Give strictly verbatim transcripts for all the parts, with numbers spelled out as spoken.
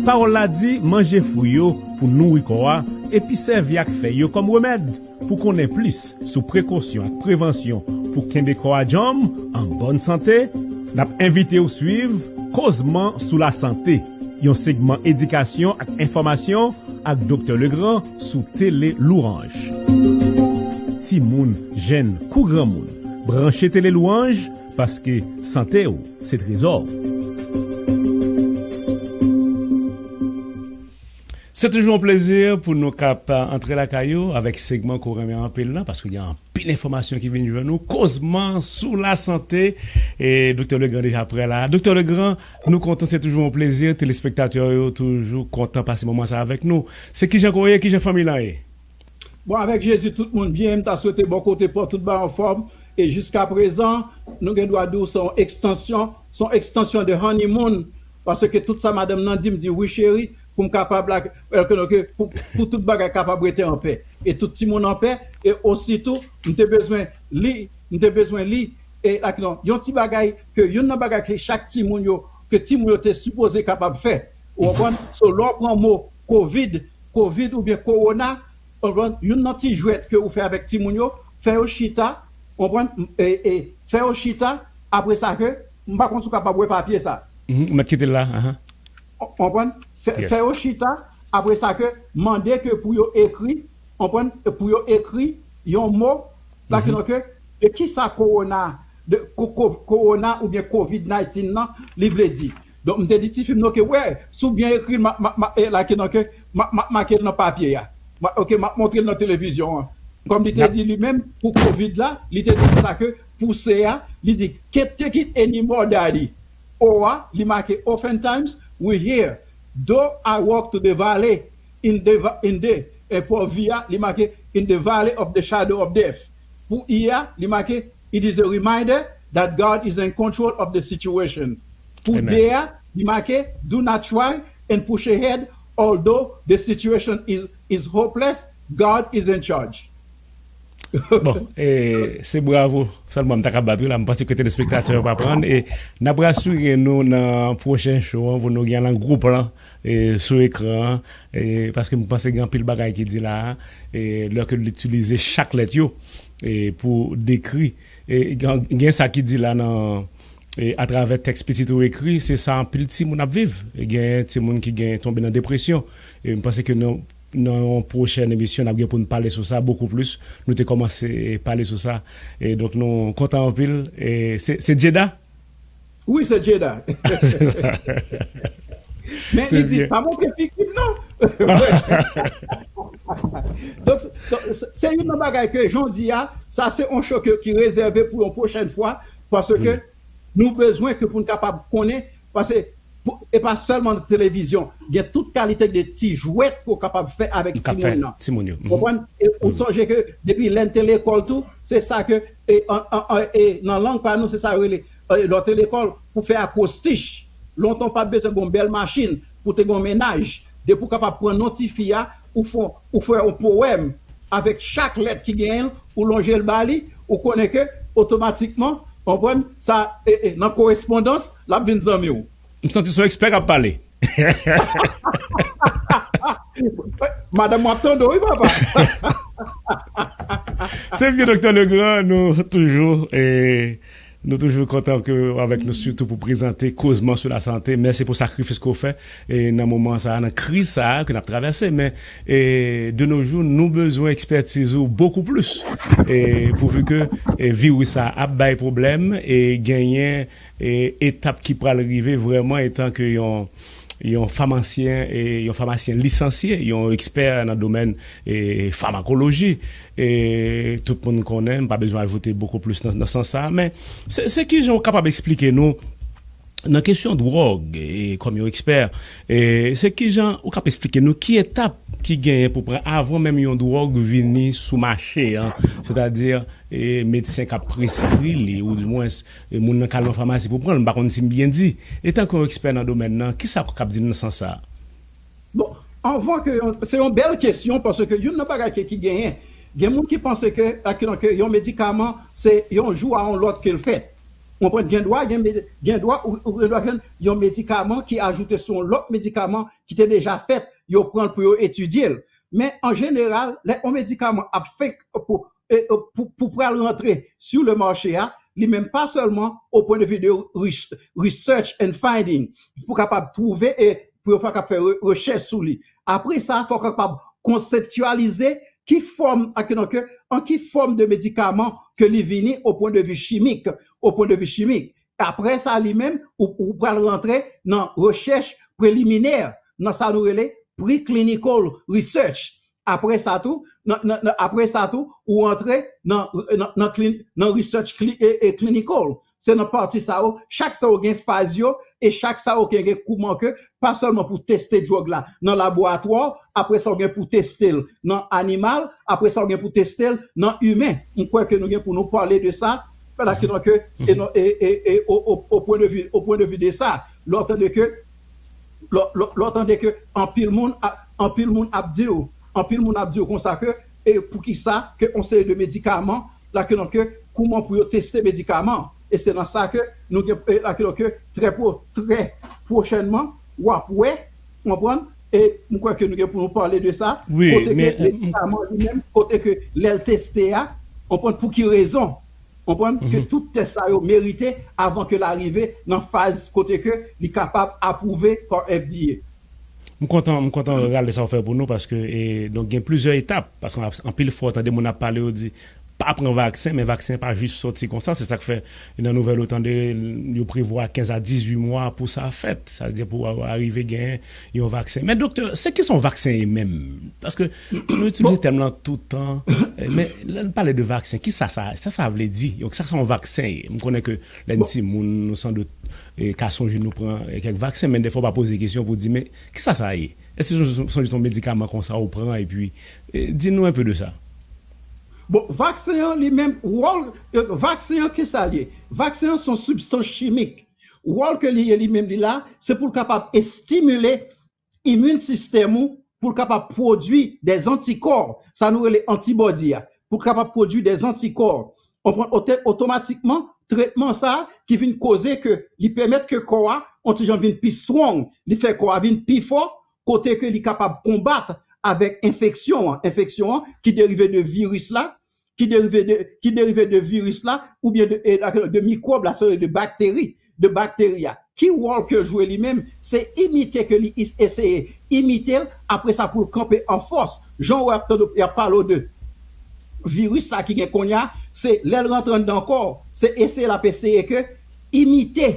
Pawòl la di, manje fwi yo pou nouri kò a, epi sèvi ak fèy yo kòm remèd. Pou konnen plis sou prekosyon ak prevansyon pou kenbe kò a djanm, an bòn sante, n ap envite w swiv Kozman sou Lasante, yon segman edikasyon ak enfòmasyon ak Doktè Legrand sou Tele Louange. Timoun, jèn kou granmoun, branche Tele Louange, paske sante w se trezò w. Se toujou yon plezi pou nou kap antre lakay ou avèk segman ke w renmen anpil lan, paske gen anpil enfòmasyon ki vin jwenn nou. Kozman sou lasante, e Doktè Legrand deja prè la. Doktè Legrand, nou kontan, se toujou yon plezi. Telespektatè yo toujou kontan pase moman sa avèk nou. Se kijan ke w ye, kijan fanmi lan ye? Bon, avèk Jezi, tout moun byen. M ta swete bò kote pa w, tout bagay anfòm. E jiskaprezan, nou gen dwa di w se yon ekstansyon, se yon ekstansyon de honeymoon. Paske tout sa madanm nan di m, di, "Wi, cheri," pou m kapab la, ke, ke, pou, pou tout bagay kapab rete anpè. E tout timoun anpè, e ositou, m te bezwen li, m te bezwen li, e la, non, yon ti bagay, ke youn nan bagay ke chak timoun yo, ke timoun yo te sipoze kapab fè. Ou konprann? So, lè w pran mo kovid, kovid oubyen kowona, ou konprann? Youn nan ti jwèt ke ou fè avèk timoun yo, fè yo chita, ou konprann? E, e, fè yo chita, apre sa ke, m pa konn si w kapab wè papye sa. Mhm, ou mèt kite l la, ahan. Ou konprann? Fè, yes, fè yo chita, apre sa ke, mande ke pou yo ekri, ou konprann? Pou yo ekri yon mo, la ki, mhm, non, ke, de kisa kowona, de ko, ko, kowona oubyen kovid nineteen nan, li vle di. Donk, m te di tifi m nan ke, wè, si w byen ekri l, m a, m a, m a, e, la ki, non, ke, m a, m a make l nan papye a. M a, ok, m ap montre l nan televizyon an. Kòm li te, n ap, di li menm, pou kovid la, li te di konsa ke, pou se a, li di, "Can't take it anymore, daddy." O a, li make, "Oftentimes we hear, though I walk through the valley in the, va- in the," e pou vi a, li make, "in the valley of the shadow of death." Pou i a, li make, "It is a reminder that God is in control of the situation." Pou, amen, de a, li make, "Do not try and push ahead, although the situation is, is hopeless, God is in charge." Bon, e, se bravo sèlman m ta ka bat wi la. M panse ke telespektatè yo pa pran. E n ap rasire nou nan pwochen show an pou nou gen l an gwo plan, e, sou ekran an, e, paske m panse gen anpil bagay ki di la a, e, lè ke l itilize chak lèt yo, e, pou dekri. E, gen, gen sa ki di la nan, e, atravè tèks pitit ou ekri, se sa anpil timoun ap viv. E gen timoun ki gen tonbe nan depresyon. E m panse ke nan, nan yon pwochèn emisyon, n ap gen pou n pale sou sa bokou plis. Nou te kòmanse pale sou sa. E donk, nou kontan anpil. E se, se Jada? Wi, se Jada. Men li di, pa montre figi m non. Donk, se, se, se youn nan bagay ke jan w di a, sa se yon show ke, ki rezève pou yon pwochèn fwa, paske nou bezwen ke pou n kapab konnen, paske pou, e pa sèlman nan televizyon, gen tout kalite de ti jwèt ke w kapab fè avèk timoun nan. Timoun yo. Konprann? E ou sonje ke depi lè n te lekòl tou, se sa ke, e, an, an, an, e nan lang pa nou, se sa yo rele, e, lè w te lekòl, pou fè akwostich. Lontan w pa t bezwen gen yon bèl machin pou te gen yon mennaj. Depi w kapab pran non ti fi a, ou fè, ou fè yon powèm avèk chak lèt ki genyen l, ou lonje l ba li, ou konnen ke otomatikman, konprann, sa, e, e, nan korespondans, l ap vin zanmi w. M santi se yon ekspè k ap pale. Madanm, w ap tande w, wi, papa. Se byen, Doktè Legrand, nou toujou, e, nou toujou kontan ke w avèk nou, sitou pou prezante Kozman sou Lasante. Mèsi pou sakrifis ke w fè, e, nan moman sa a, nan kriz sa a ke n ap travèse. Men, e, de nos jours, nou bezwen ekspètiz ou bokou plis. E, pouvi ke, e, viris sa a ap bay pwoblèm, e genyen e, etap ki pral rive vrèman etan ke yon, yon famasyen, e, yon famasyen lisansye, yon ekspè nan domèn, e, famakoloji. E, tout moun konnen, m pa bezwen ajoute bokou plis nan, nan sans sa a, men se, se kijan w kapab eksplike nou, nan kesyon dwòg, e, kòm yon ekspè, e, se kijan ou kap eksplike nou ki etap ki genyen pou pran avan menm yon dwòg vini sou mache an, sètadi, e, medsen k ap preskri li, oudimwens, e, moun nan k al nan famasi pou pran l, m pa konn si m byen di. Etanke yon ekspè nan domèn nan, kisa w kab di n nan sans sa a? Bon, anvan ke yon, se yon bèl kesyon, paske youn nan bagay ke, ki genyen, gen moun ki panse ke, ke, ke yon medikaman, se yon jou a yon lòt ke l fèt. Ou konprann? Gen dwa, gen, gen dwa, ou, ou gen dwa jwenn yon medikaman ki ajoute sou yon lòt medikaman ki te deja fèt, yo pran l pou yo etidye l. Men, an jeneral, lè yon medikaman ap fenk pou, e, e, pou, pou pral rantre sou le mache a, li menm pa sèlman o pwen de vi de res- research and finding, pou kapab twouve e pou yo fè kap fè re- rechèch sou li. Apre sa, fò kapab konseptyalize ki fòm, ak, donk, an ki fòm de medikaman ke li vini o pwen de vi chimik, o pwen de vi chimik. Apre sa, li menm, ou, ou pral rantre nan rechèch preliminè, nan sa nou rele preclinical research. Apre sa tou, nan, nan, nan, apre sa tou, ou rantre nan, nan, nan, klin, nan research cli, e, e clinical. Se nan pati sa yo, chak sa yo gen faz yo, e chak sa yo gen, gen kouman ke, pa sèlman pou teste drug la nan laboratwa, apre sa yo gen pou teste l nan animal, apre sa yo gen pou teste l nan imen. M kwè ke nou gen pou nou pale de sa, fè la ki donk, e, non, e, e, e, o, o, o pwen de vi, o pwen de vi de sa, lè w tande ke, lè, lè, lè w tande ke anpil moun, a- anpil moun ap di w, anpil moun ap di w konsa ke, e pou ki sa ke yon seri de medikaman, la ke donk, kouman pou yo teste medikaman. E se nan sa ke nou gen, e la ke donk, trè pro, trè pwochènman, w ap wè, w konprann, e m kwè ke nou gen pou nou pale de sa, wi, kote ke men, medikaman li menm, kote ke lè l teste a, w konprann, pou ki rezon, w konprann, ke tout tès sa yo merite avan ke l arive nan faz kote ke li kapab apwouve pa F D A. M kontan, m kontan rale sa w fè pou nou, paske, e, donk, gen plizyè etap, paske anpil fwa w tande moun ap pale, yo di pa pran vaksen, men vaksen pa jis sòti konsa, se sa k fè nan nouvèl yo tande yo prevwa kenz a dizuit mwa pou sa fèt, sa vle di pou arive gen yon vaksen. Men doktè, se kisa yon vaksen ye menm? Paske nou itilize tèm lan tout tan, e, men lè n pale de vaksen, kisa sa, sa, sa vle di? Donk, sa, sa yon vaksen ye? M konnen ke lè n timoun, nou san dout, e, ka sonje nou pran, e, kèk vaksen, men dèfwa w pa poze kesyon pou di, men kisa sa ye? Èske se sonje se yon medikaman konsa ou pran, epi, e, di nou enpe de sa? Bon, vaksen an li menm, wòl, e, vaksen an kisa l ye? Vaksen an se yon sibstans chimik. Wòl ke li ye li menm li la, se pou l kapab estimile imin sistèm ou pou l kapab pwodui dè antikò, sa nou rele antibòdi a, pou l kapab pwodui dè antikò. Konprann? Ote- otomatikman, tretman sa a ki vin koze ke li pèmèt ke kò a, yon ti jan vin pi strong, li fè kò a vin pi fò, kote ke li kapab konbat avèk enfeksyon an, enfeksyon an ki derive de viris la, ki derive de, ki derive de viris la, oubyen de, e, de mikwòb la, se de bakteri, de bakteri a. Ki wòl ke l jwe li menm? Se imite ke li is- eseye imite l, apre sa pou l kanpe an fòs. Jan w ap tande y ap pale w de viris sa ki gen kounye a, se lè l rantre anndan kò w, se eseye l ap eseye ke imite,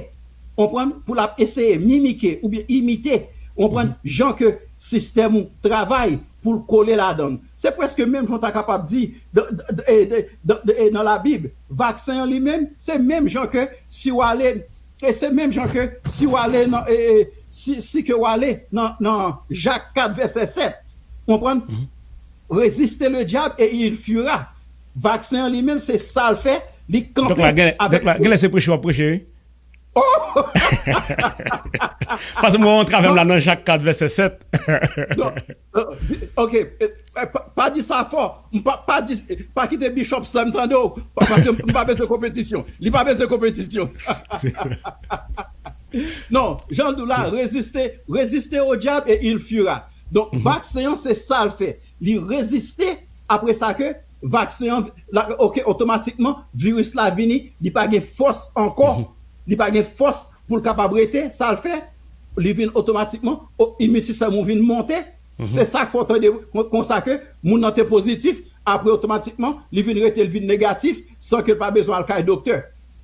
konprann, pou l ap eseye mimike oubyen imite, konprann, jan ke sistèm ou travay pou l kole ladan l. Se prèske menm jan w ta kapab di dan, dan, e, de- dan, de- e, nan Labib, vaksen an li menm, se menm jan ke si w ale, e se menm jan ke si w ale nan, e, e, si, si ke w ale nan, nan Jak kat vèsè sèt, konprann? Résistez le diable et il fuira. Vaksen an li menm, se sa l fè, li kanpe avèk. Donk la, genlè, genlè se preche w ap preche, wi. Oh! Paske mwen, w travè m la nan Jak kat vèsè sèt. Non, non, ok, e, e, pa, pa di sa fò. M pa, pa di, pa kite Bishop Sam tande w. Pa- Paske m pa bezwen konpetisyon. Li pa bezwen konpetisyon. Non, jan l di w la, résistez, résistez au diable et il fuira. Donk, vaksen an, se sa l fè. Li reziste, apre sa ke vaksen an, la, ok, otomatikman, viris la vini, li pa gen fòs ankò. Li pa gen fòs pou l kapab rete, sa l fè, li vin otomatikman, o- imin sistèm ou vin monte. Se sa k fè w tande kon- konsa ke moun nan te pozitif, apre otomatikman, li vin rete, li vin negatif, san ke l pa bezwen al kay doktè.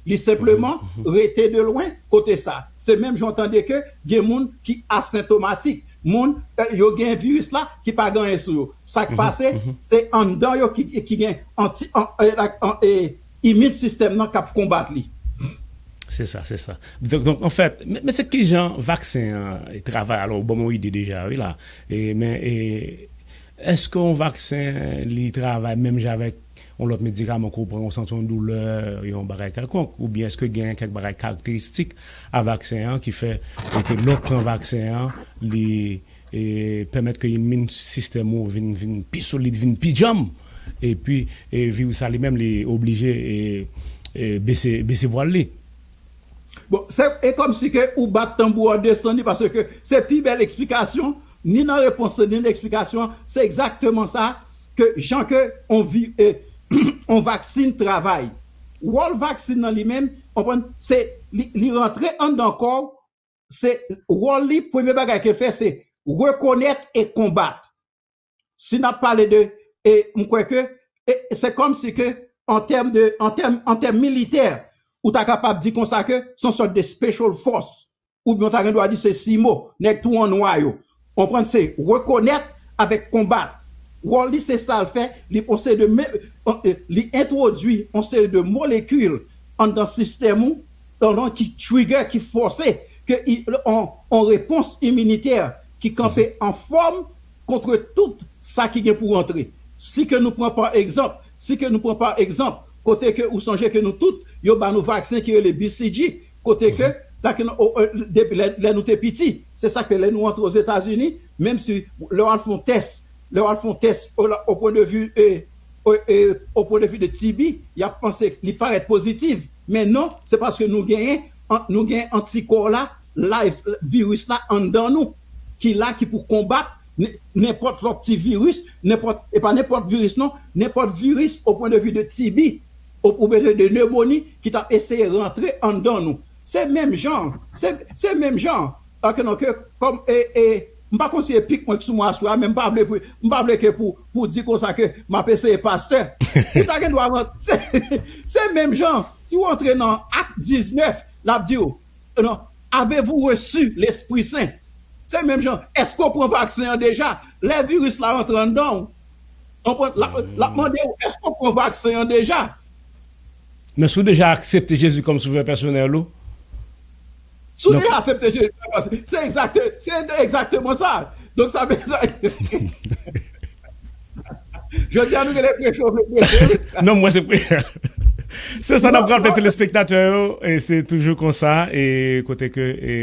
Li senpleman rete de lwen kote sa. Se menm jan w tande ke gen moun ki asentomatik. Moun, e, yo gen viris la ki pa gen anyen sou yo. Sa k pase, se anndan yo ki, ki gen anti, an, e, la- an, e, imin sistèm nan k ap konbat li. Se sa, se sa. Donk, donk, anfèt, men, men se ki jan vaksen an travay? Alò, ou ban m yon ide deja, wi, la. E, men, e, èske yon vaksen, li travay menm jan avèk yon lòt medikaman ke w pran, w santi yon doulè, yon bagay kèlkonk? Oubyen èske gen kèk bagay karakteristik a vaksen an ki fè, e, ke lè w pran vaksen an, li, e, pèmèt ke imin sistèm ou vin, vin pi solid, vin pi djanm? Epi, e, viris la li menm, li oblije, e, e, bese, bese vwal li. Bon, se e kòmsi ke ou bat tanbou an desann li, paske se pi bèl eksplikasyon, ni nan repons ni nan eksplikasyon, se egzakteman sa, ke jan ke on vi, e, on vaksin travay. Wòl vaksin nan li menm, konprann, se li, li rantre anndan kò w, se wòl li, premye bagay ke l fè, se rekonèt e konbat. Si n ap pale de, e m kwè ke, e se kòmsi ke, an tèm de, an tèm, an tèm militè, ou ta kapab di konsa ke se yon sòt de special force, oubyen ou ta gen dwa di se simo, nèg tou an nwa yo. Konprann, se rekonèt avèk konbat. Wòl li se sa l fè, li on seri de me- li entwodui on seri de molekil anndan sistèm ou, anndan ki trigger, ki fòse ke on, on repons iminitè ki kanpe anfòm kont tout sa ki gen pou rantre. Si ke nou pran pa egzanp, si ke nou pran pa egzanp, kote ke ou sonje ke nou tout, yo ba nou vaksen ki rele B C G, kote ke, la ke nou, o, o, depi lè, lè nou te piti, se sa ke lè nou antre Ozetazini, menm si lè w al fè yon tès, lè w al fè yon tès, o, la, o pwen de vi, e, o, e, o pwen de vi de T B, y ap panse li parèt pozitif. Men non, se paske nou genyen, an- nou genyen antikò la, live, viris la anndan nou, ki la, ki pou konbat n- nenpòt lòt ti viris, nenpòt, e pa nenpòt viris non, nenpòt viris o pwen de vi de T B, o, oubyen de, de nemoni ki t ap eseye rantre anndan nou. Se menm jan, se, se menm jan, ok, non, ke kòm, e, e, m pa konn si e pik mwen k sou mwen aswè a, men m pa vle pou, m pa vle ke pou, pou di konsa ke m ap eseye pastè. Ou ta gen dwa rant-, se, se menm jan, si w antre nan Ak diznèf, l ap di w, non, avez-vous reçu l'Esprit Saint? Se menm jan, èske w pran vaksen an deja? Lè viris la rantre anndan w, konprann, l ap, l ap mande w, èske w pran vaksen an deja? Men si w deja aksepte Jezi kòm sovè pèsonèl ou, si w deja aksepte Jezi kòm sovè pèsonèl, se egzakte, se egzakteman sa. Donk, sa vle di, jodi a, nou gen lè preche, vle preche. Non, mwen se pre- Se sa n ap raple telespektatè yo, e se toujou konsa, e kote ke, e,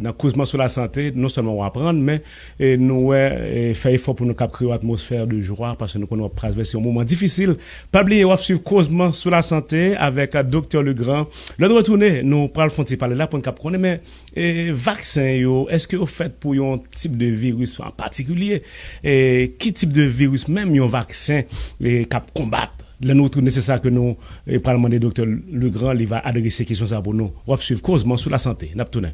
nan Kozman sou Lasante, non sèlman w aprann, men, e, nou wè, e, fè efò pou nou kab kreye yon atmosfè de jwa, paske nou konnen w ap travèse yon moman difisil. Pa bliye, w ap swiv Kozman sou Lasante avèk Doktè Legrand. Lè nou retounen, nou pral fè yon ti pale la pou n kab konnen, men, e, vaksen yo, èske yo fèt pou yon tip de viris an patikilye? E, ki tip de viris menm yon vaksen, e, kab konbat? Lè nou retounen, se sa ke nou, e, pral mande Doktè Legrand, li va adrese kesyon sa pou nou. W ap swiv Kozman sou Lasante. N ap tounen.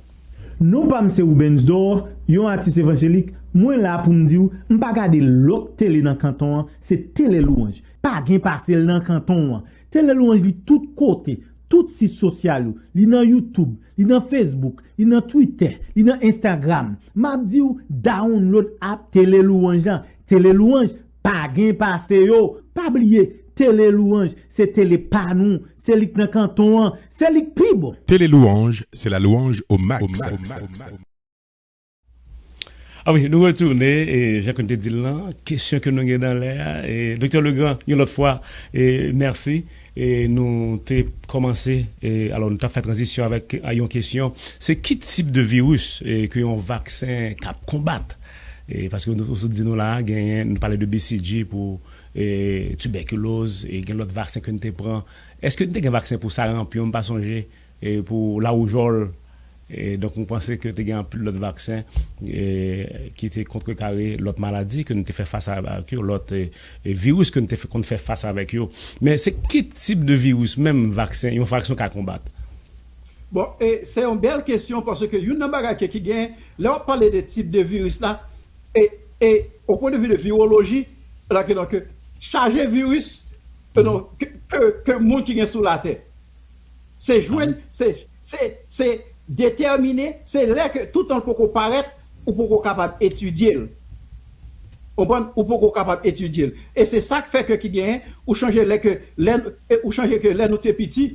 Non pa m se Rubens Dor, yon atis evanjelik. Mwen la pou m di w, m pa gade lòt tele nan kanton an, se Tele Lwanj. Pa gen pase l nan kanton an. Tele Lwanj li tout kote, tout sit sosyal yo. Li nan YouTube, li nan Facebook, li nan Twitter, li nan Instagram. M ap di w, download app Tele Lwanj lan. Tele Lwanj, pa gen pase yo. Pa bliye, Tele Lwanj, se tele pa nou, se li k nan kanton an, se li k pi bon. Télé Louange, c'est la louange au max. Ah wi, nou retounen, e, jan ke n te di l lan, kesyon ke nou gen nan lè a, e, Doktè Legrand, yon lòt fwa, e, mèsi. E, nou te kòmanse, e, alò, nou t ap fè tranzisyon avèk, a, yon kesyon. Se ki tip de viris, e, ke yon vaksen kab konbat? E, paske nou, ou sot di nou la, genyen, nou pale de B C G pou, e, tibèkiloz, e gen lòt vaksen ke n te pran. Èske n te gen vaksen pou saranpyon, m pa sonje, e, pou lawoujòl? E, donk, mwen panse ke te gen anpil lòt vaksen, e, ki te kontrekare lòt maladi ke n te fè fas avèk yo, lòt, e, e, viris ke n te fè, konn fè fas avèk yo. Men se ki tip de viris menm vaksen, yon vaksen ka konbat? Bon, e se yon bèl kesyon paske youn nan bagay ke ki gen, lè w ap pale de tip de viris la, e, e, o pwen de vi de viwoloji, la ke, donk, chaje viris, e, non, ke, ke, ke moun ki gen sou latè. Se jwenn, se, se, se detèmine, se lè ke toutan l poko parèt, ou poko kapab etidye l. Konprann? Ou poko kapab etidye l. E se sa k fè ke ki genyen, ou chanje lè ke, lè, e ou chanje ke lè nou te piti,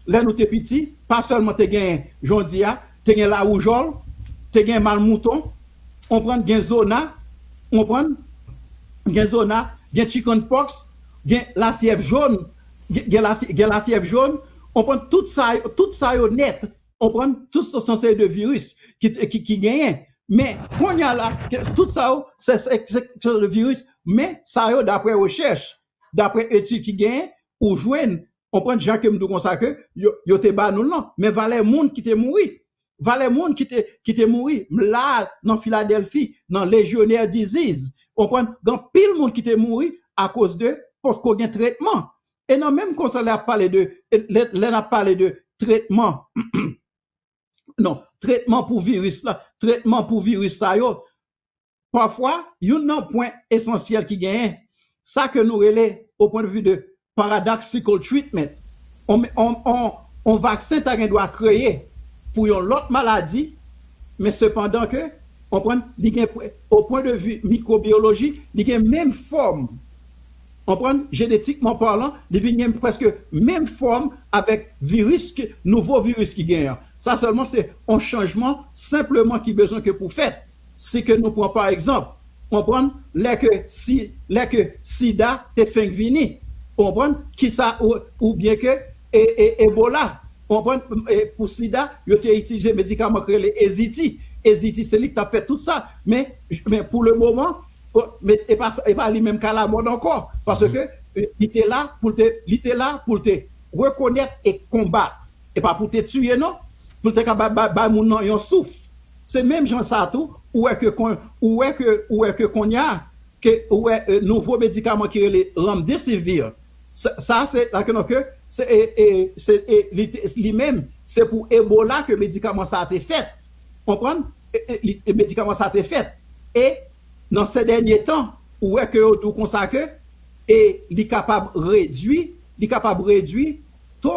lè nou te piti, pa sèlman te genyen, jan w di a, te gen lawoujòl, te gen mal mouton, konprann, gen zona, konprann, gen zona, gen chicken pox, gen lafyèv jòn, gen, gen lafy-, gen lafyèv jòn, konprann, tout sa yo, tout sa yo nèt, konprann, tout sa se yon seri de viris ki, ki, ki genyen. Men, kounye a la, ke tout sa yo, se, se, se, se de viris, men sa yo, daprè rechèch, daprè etid ki genyen, ou jwenn Konprann jan ke m di w konsa ke yo, yo te ba nou l lan. Men valè moun ki te mouri. Valè moun ki te, ki te mouri. M la nan Filadèlfi, nan Legionnaire Disease. Konprann? Gen anpil moun ki te mouri akoz de potko gen tretman. E nan menm konsa lè ap pale de, lè, lè n ap pale de tretman, non, tretman pou viris la, tretman pou viris sa yo, pafwa, youn nan pwen esansyèl ki genyen, sa ke nou rele, au point de vue de paradoxical treatment, on, on, on, on vaksen ta gen dwa kreye pou yon lòt maladi, men sepandan ke, konprann, li gen, au point de vue mikwobiyoloji, li gen menm fòm, konprann, jenetikman palan, li vin gen prèske menm fòm avèk viris, ke, nouvo viris ki genyen an. Sa sèlman se yon chanjman senpleman ki bezwen ke pou fèt. Si ke nou pran pa egzanp, konprann, lè ke si, lè ke sida te fenk vini, konprann, kisa ou, oubyen ke e, e, Ebola, konprann, e, pou sida, yo te itilize medikaman ki rele eziti. Eziti, se li ki t ap fè tout sa. Men, men pou le moman, o, men e pa, e pa li menm ka lamòd ankò. Paske e, li te la pou l te, li te la pou l te rekonèt e konbat. E pa pou te tiye non, pou l te ka bay, bay, bay moun nan yon souf. Se menm jan sa tou, ou wè ke kon, ou wè ke, ou wè ke kounye a, ke ou wè, e, nouvo medikaman ki rele Remdesivir. Sa, sa se la ke non ke se, e, e, se, e, li, te- li menm, se pou Ebola ke medikaman sa te fèt. Konprann? E, e, li- e medikaman sa te fèt. E nan se dènye tan, ou wè ke yo di w konsa ke e li kapab redwi, li kapab redwi to,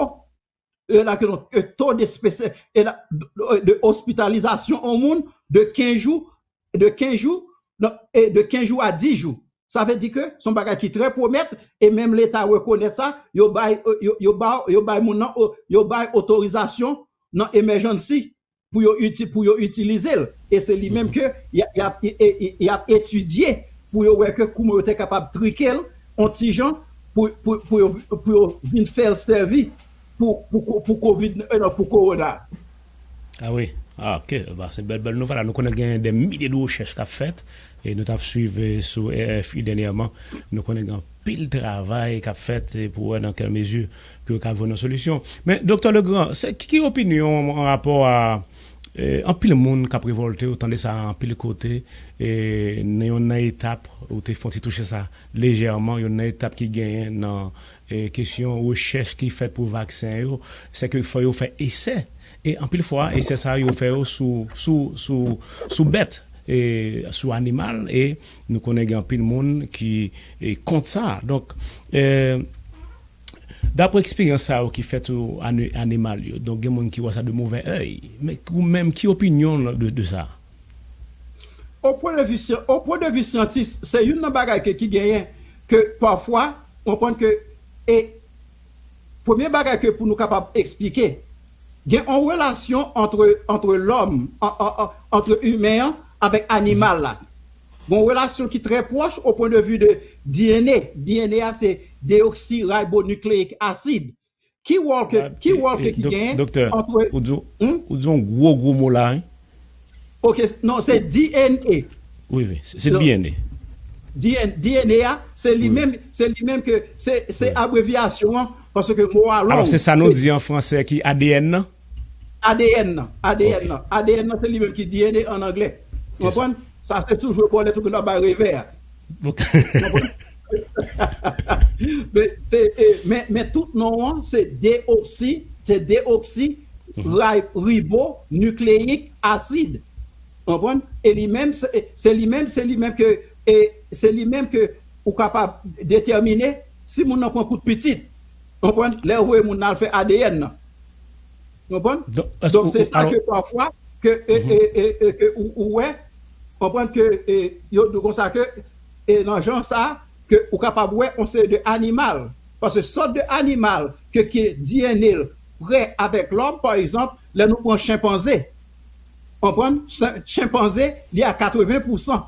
e la ke non, e to de spesye, e la, de, de ospitalizasyon yon moun de kenz jou, de kenz jou, non, e de kenz jou a dis jou. Sa vle di ke se yon bagay ki trè pwomèt, e menm Leta rekonèt sa, yo bay, yo, yo, ba- yo bay moun nan, o- yo bay otorizasyon nan emergency pou yo, iti- pou yo itilize l. E se li menm ke y a- y ap e- e- y ap etidye pou yo wè ke kouman yo te kapab trike l, yon ti jan, pou, pou, pou yo, pou yo vin fè l sèvi pou, pou, ko- pou kovid, e non, pou kowona. Ah wi, ah, ok, ba, se bèl, bèl nouvèl la. Nou konnen gen de milye de rechèch k ap fèt, e nou t ap swiv, e, sou R F I dènyèman. Nou konnen gen anpil travay k ap fèt, e, pou wè nan kèl mezi ke yo ka jwenn yon solisyon. Men, Doktè Legrand, se, ki, ki opinyon w an rapò a, e, anpil moun k ap revòlte, ou tande sa anpil kote, e, nan yon nan etap, ou te fè yon ti touche sa lejèman, yon nan etap ki genyen nan e, kesyon rechèch ki fèt pou vaksen yo, se ke fò yo fè esè. E anpil fwa, esè sa yo fè yo sou, sou, sou, sou bèt, e, sou animal, e nou konnen gen anpil moun ki e, kont sa. Donk, e, dapre eksperyans sa yo ki fèt sou ani- animal yo, donk gen moun ki wè sa de move èy. Men ou menm, ki opinyon w de, de sa? Au point de vue, syan- au point de vue syantis, se youn nan bagay ke ki genyen ke pafwa, konprann ke, e premye bagay ke pou nou kapab eksplike, gen yon relasyon antre, antre lòm, an- an- an- antre imen an avèk animal la. Gen yon relasyon ki trè pwòch au point de vue de D N A. D N A a se deyoksiribonukleik asid. Ki wòl ke, ki wòl ke ki genyen antre, ou di, hmm? Ou di yon gwo, gwo mo la, wi. Ok, non, se D N A. Wi, wi, se, se D N A. D N, D N A a, se li menm, se li menm ke, se, se abrevyasyon an, paske mo a long. Alò, se sa nou di an fransè ki A D N nan? A D N nan, A D N nan. A D N nan, se li menm ki D N A an anglè. Ou konprann? Sa se sou jwe bòlèt ou gen dwa bay revè a. Konprann? Men, se, e, men, men tout non an, se deoksi, se deoksi ray- ribo nikleyik asid. Konprann? E li menm, se, e, se li menm, se li menm ke, e, se li menm ke ou kapab detèmine si moun nan pran kout pitit. Konprann? Lè ou voye moun nan al fè A D N nan. Konprann? Donk, se sa ke pafwa, ke, e, e, e, e, ke ou, ou wè, konprann ke, e, yo di konsa ke, e, nan jan sa, ke ou kapab wè yon seri de animal. Paske sòt de animal ke, ke D N A l prè avèk lòm, pa egzanp, lè nou pran chenpanze, konprann? Chen- Chenpanze, li a katreven pousan.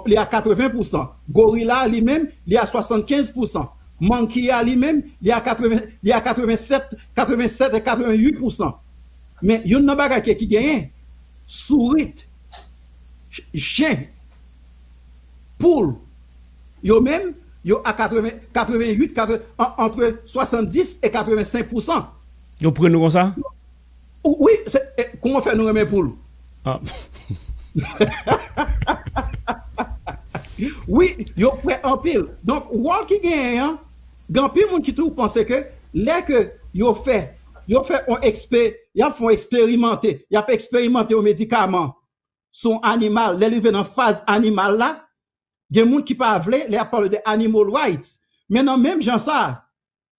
Li a katreven pousan. Gorila li menm, li a swasannkenz pousan. Monkey a li menm, li a katreven, li a katrevensèt, katrevensèt e katrevenuit pousan. Men youn nan bagay ke ki genyen, sourit, ch- chen, poul, yo menm, Yo a katreven, katreven uit, katreven, an, antre swasanndis e katreven senk pousan. Yo pre nou konsa? Wi, se, e, kouman fè nou renmen poul? Ah. Wi, yo pre anpil. Donk, wòl ki genyen an, gen anpil moun ki toujou panse ke lè ke yo fè, yo fè on ekspe, y ap fè on eksperimante, y ap eksperimante yon medikaman sou yon animal, lè li rive nan faz animal la, gen moun ki pa vle, lè y ap pale de animal rights. Men nan menm jan sa,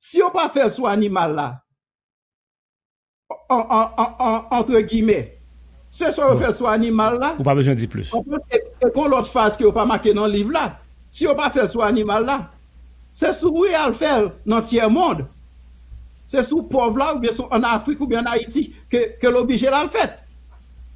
si yo pa fè l sou animal la, an, an, an, an, antre gimè, se swa yo fè l sou animal la, ou pa bezwen di plis. Konprann? E, e kon lòt faz ke yo pa make nan liv la, si yo pa fè l sou animal la, se sou ou y al fè l nan tyè mond. Se sou pòv la oubyen sou ann Afrik oubyen ann Ayiti ke, ke l oblije l al fèt.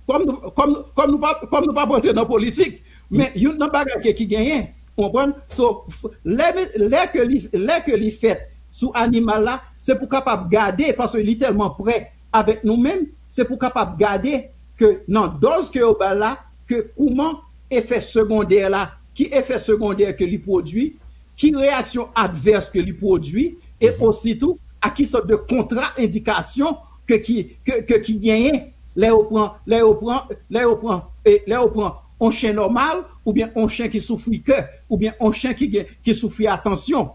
Kòm nou, kòm, kòm nou pa, kòm nou pa rantre nan politik, men youn nan bagay ke ki genyen, konprann? So, f- lè, lè ke li, lè ke li fèt sou animal la, se pou kapab gade, paske li tèlman prè avèk nou menm, se pou kapab gade ke nan dòz ke yo ba l la, ke kouman efè segondè la, ki efè segondè ke li pwodui, ki reyaksyon advès ke li pwodui, e ositou a ki sòt de kontra endikasyon ke ki, ke, ke ki genyen lè yo pran, lè yo pran, lè yo pran, e, lè yo pran on chen nòmal, oubyen on chen ki soufri kè, oubyen on chen ki gen, ki soufri atansyon,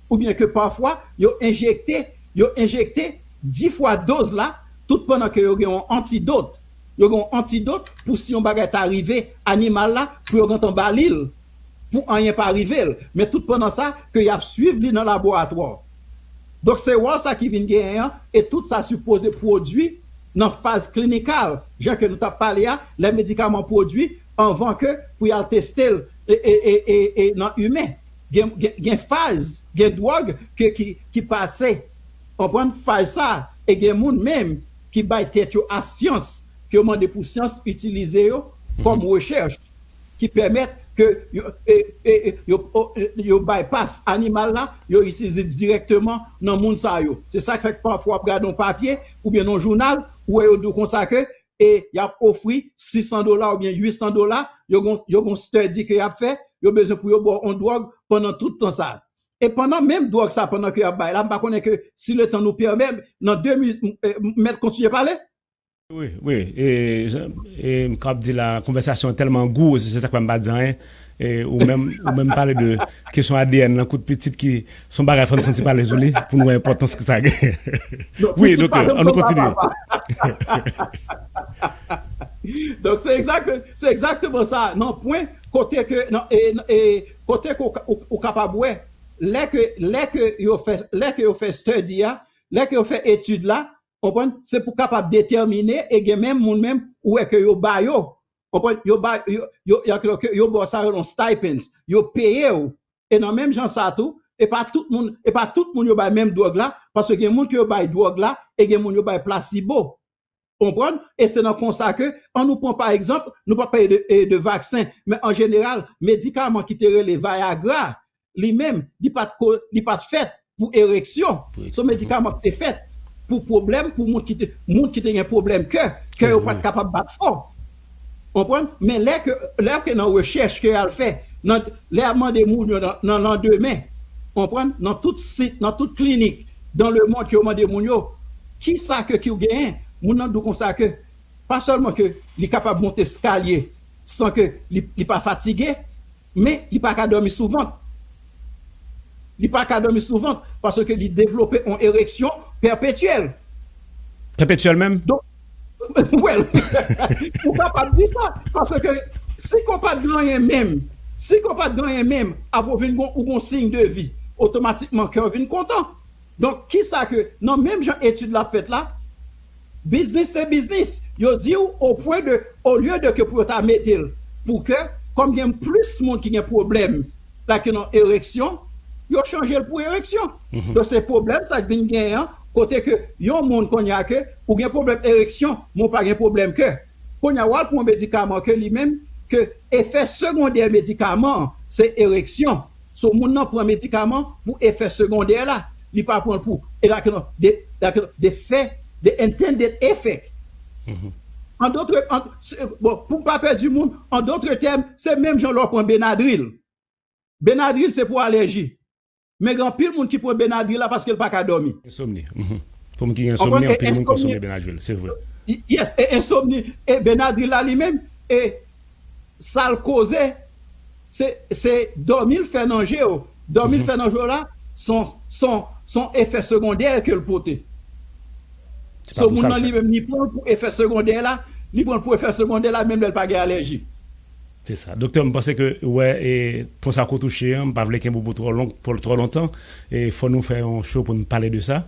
oubyen ke pafwa yo enjekte, yo enjekte dis fwa dòz la, tout pandan ke yo gen yon antidòt. Yo gen yon antidòt pou si yon bagay ta rive animal la, pou yo gentan ba li l, pou anyen pa rive l. Men tout pandan sa, ke y ap swiv li nan laboratwa. Donk, se wòl sa ki vin genyen an, e tout sa sipoze pwodui nan faz klinikal, jan ke nou t ap pale a, lè medikaman pwodui, anvan ke pou y al teste l e, e, e, e, e nan imen. Gen, gen, gen faz, gen dwòg ke, ki, ki pase, konprann, faz sa, e gen moun menm ki bay tèt yo a syans, ke yo mande pou syans itilize yo kòm rechèch ki pèmèt ke yo, e, e, e, yo, o, e, yo bypass animal la, yo itilize dirèkteman nan moun sa yo. Se sa k fè k pafwa w ap gade yon papye oubyen nan jounal, ou wè yo di w konsa ke, e y ap ofri sis san dola oubyen uit san dola, yo gon, yo gon study ke y ap fè, yo bezwen pou yo ba w yon dwòg pandan tout tan sa. E pandan menm dwòg sa, pandan ke y ap bay la, m pa konnen ke si letan nou pèmèt, nan de minit, m, e, m mèt kontinye pale? Wi, wi. E, e, m k ap di la, konvèsasyon an tèlman gou, se, se sa k fè m pa di anyen. E, ou menm, ou menm pale de kesyon A D N nan kout pitit ki se yon bagay fò n fè yon ti pale sou li, pou n wè enpòtans ke sa gen. Wi, doktè, an nou kontinye. Donk, se egzakte, se egzakteman sa, nan pwen kote ke, nan, e, e, kote ke ou, ou, ou kapab wè, lè ke, lè ke yo fè, lè ke yo fè study a, lè ke yo fè etid la, konprann, se pou kapab detèmine, e gen menm moun menm, ou wè ke yo ba yo, konprann, yo ba, yo, yo, yo, yo, yo ba w sa yo rele yon stipends, yo peye w. E nan menm jan sa tou, e pa tout moun, e pa tout moun yo bay menm dwòg la, paske gen moun ke yo bay dwòg la, e gen moun yo bay plasibo. Konprann? E se nan konsa ke, an nou pran pa egzanp, nou pa pale de, e, de vaksen, men an jeneral, medikaman ki te rele Viagra, li menm, li pa t ko, li pa t fèt pou ereksyon. Se yon medikaman ki te fèt pou pwoblèm, pou moun ki te, moun ki te gen pwoblèm kè, kè yo pa t kapab bat fò. Konprann? Men lè ke, lè ke nan rechèch ke y al fè, nan, lè y ap mande moun yo nan, nan landemen, konprann? Nan tout sit, nan tout klinik, dans le monde ke yo mande moun yo, kisa ke ki w genyen? Moun nan di w konsa ke, pa sèlman ke li kapab monte eskalye san ke li, li pa fatige, men li pa ka dòmi sou vant. Li pa ka dòmi sou vant paske li devlope yon ereksyon pèpetyèl. Pèpetyèl menm? Donk, well, ou kapab di sa, paske si ke w pa t gen anyen menm, si ke w pa t gen anyen menm, apre w vin gon, ou gon siy de vi, otomatikman kè w vin kontan. Donk, kisa ke, nan menm jan etid la ap fèt la, biznis se biznis. Yo di w, o pwen de, olye de ke pou yo ta mete l pou kè, kòm gen plis moun ki gen pwoblèm, like nan ereksyon, yo chanje l pou ereksyon. Donk, se pwoblèm sa k vin genyen an, kote ke yon moun kounye a ke, ou gen pwoblèm ereksyon, men w pa gen pwoblèm kè. Kounye a, w al pran yon medikaman ke li menm, ke efè segondè medikaman an, se ereksyon. So, moun nan pran medikaman pou efè segondè la. Li pa pran l pou, e la ke non, de, la ke non, de fè, de intended effect. An dòt, an, se, bon, pou m pa pèdi moun, an dòt tèm, se menm jan lè w pran Benadryl. Benadryl se pou alèji. Men gen anpil moun ki pran Benadryl la paske l pa ka dòmi. Ensomni. Mhm. Pou moun ki gen ensomni, anpil moun konsome Benadryl, se vre. Yes, e ensomni, e Benadryl la li menm, e sa l koze, se, se dòmi l fè nan je w. Dòmi l fè nan je w la, son, son, son efè segondè ke l pote. So, moun nan li menm, li pran l pou efè segondè la, li pran l pou efè segondè la, menm lè l pa gen alèji. Se sa. Doktè, m panse ke, wè, e, pwen sa ko touche an, m pa vle kenbe w pou twò long, pou twò lontan. E, fò nou fè yon show pou n pale de sa.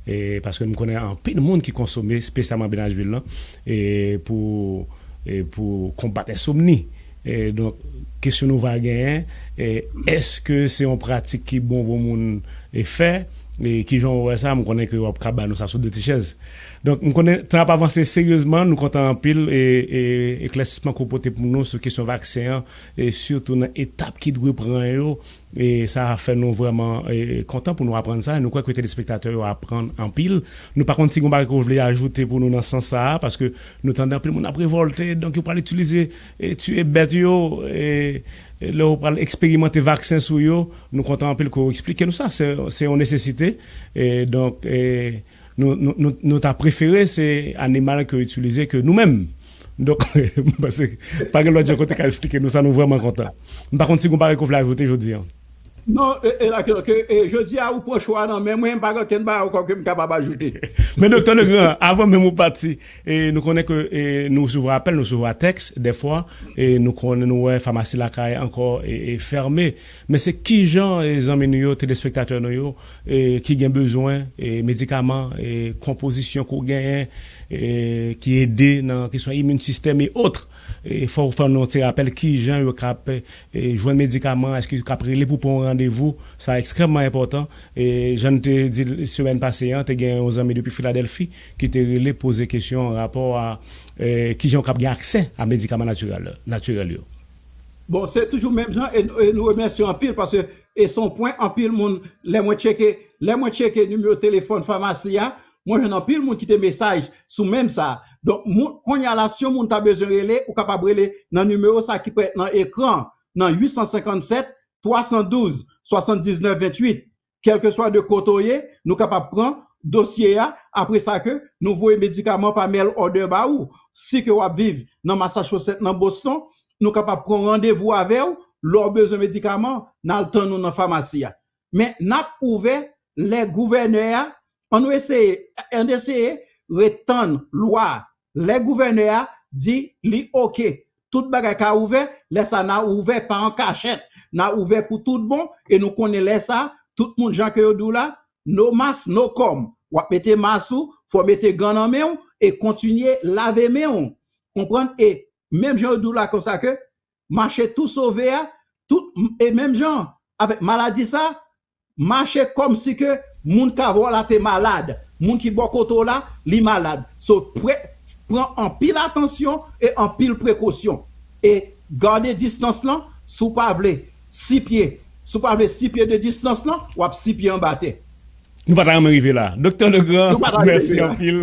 E, paske m konnen anpil moun ki konsome, espesyalman Benadryl lan, e, pou, e, pou konbat ensomni. E, donk, kesyon nou va genyen, e, èske se yon pratik ki bon pou moun, e, fè? E, kijan w wè sa? M konnen ke w ap ka ba nou sa sou de ti chèz. Donk, m konnen tan ap avanse seryezman, nou kontan anpil, e, e, eklèsisman ke w pote pou nou sou kesyon vaksen an, e sitou nan etap ki dwe pran yo, e sa fè nou vrèman, e, kontan pou nou aprann sa, e nou kwè ke telespektatè yo aprann anpil. Nou pa konn si gon bagay ke w vle ajoute pou nou nan sans sa a, paske nou tande anpil moun ap revòlte, donk yo pral itilize, e, tiye bèt yo, e, e lè w pral eksperimante vaksen sou yo, nou kontan anpil ke w eksplike nou sa, se, se yon nesesite, e donk, e, nou, nou, nou, nou ta prefere se animal ke yo itilize ke nou menm. Donk, m panse pa gen lòt jan kote ka eksplike nou sa, nou vrèman kontan. M pa konn si gon bagay ke w vle ajoute jodi an. Non, e, e la, ke, ke, e, jodi a, ou pran cho a nan men mwen, m pa gen okenn bagay ankò ke m kapab ajoute. Men Doktè Legrand, avan menm ou pati, e, nou konnen ke, e, nou resevwa apèl, nou resevwa tèks, dèfwa, e, nou konnen nou wè famasi lakay ankò, e, e, fèmen. Men se kijan, e, zanmi nou yo, telespektatè nou yo, e, ki gen bezwen, e, medikaman, e, konpozisyon ke w genyen, e, ki ede nan kesyon imin sistèm e ot. E, fò w fè nou yon ti rapèl kijan yo ka, e, jwenn medikaman, èske yo ka rele pou pran yon randevou, sa ekstrèmman enpòtan. E, jan n te di l semèn pase an, te gen yon zanmi depi Filadèlfi ki te rele poze kesyon an rapò a, e, kijan yo ka gen aksè a medikaman natirèl, natirèl yo. Bon, se toujou menm jan, e, e nou remèsye anpil paske, e se yon pwen anpil moun, lè mwen tcheke, lè mwen tcheke nimewo telefòn famasi a, mwen jwenn anpil moun kite mesaj sou menm sa. Donk, moun, kounye a la, si yon moun ta bezwen rele, ou kapab rele nan nimewo sa ki parèt nan ekran, nan uit san senkann sèt, twa san douz, swasanndiznèf venntuit. Kèlkeswa de kote w ye, nou kapab pran dosye a, apre sa ke nou voye medikaman pa mail order ba ou. Si ke w ap viv nan Massachusetts, nan Boston, nou kapab pran randevou avè w, lè w bezwen medikaman, n al tann ou nan famasi a. Men n ap ouvè lè gouvènè a, ann eseye, ann eseye ret tann lwa a. Lè gouvènè a di li oke, tout bagay ka ouvè, lè sa n a ouvè pa an kachèt, n a ouvè pou tout bon, e nou konnen lè sa, tout moun jan ke yo di w la, no mask, no come. W ap mete mas ou, fò w mete gan nan men w, e kontinye lave men w. Konprann? E menm jan yo di w la konsa ke mache tou sove a, tout, e menm jan avèk maladi sa, mache kòmsi ke moun k avè w la te malad. Moun ki bò kote w la, li malad. So, pre, pran anpil atansyon e anpil prekosyon. E gade distans lan, si w pa vle si pye, si w pa vle si pye de distans lan, w ap si pye anba tè. Nou pa ta renmen rive la. Doktè Legrand, mèsi anpil.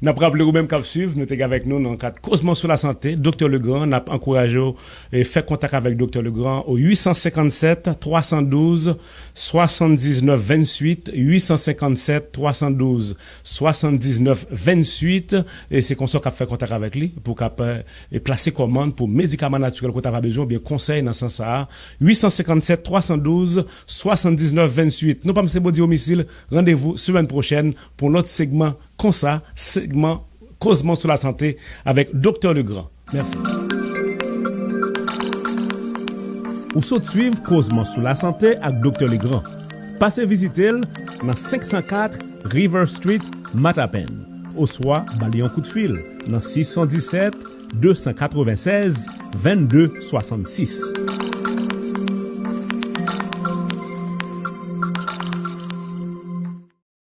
N ap raple ou menm k ap swiv, nou te gen avèk nou nan kad Kozman sou Lasante, Doktè Legrand, n ap ankouraje w, e, fè kontak avèk Doktè Legrand o uit san senkann sèt, twa san douz, swasanndiznèf venntuit, uit san senkann sèt, twa san douz, swasanndiznèf venntuit, e se konsa w kab fè kontak avèk li, pou w kab, e, plase kòmann pou medikaman natirèl ke w ta va bezwen, oubyen konsèy nan sans sa a, uit san senkann sèt, twa san douz, swasanndiznèf venntuit. Non pa m se Bondye Omisil, randevou semèn pwochèn pou yon lòt segman konsa, segman Kozman sou Lasante avèk Doktè Legrand. Mèsi. Ou sot swiv Kozman sou Lasante ak Doktè Legrand. Pase vizite l nan senk san kat River Street, Matapen, oswa ba li yon kout fil nan sis san disèt, de san katrevennsèz, vennde swasannsis.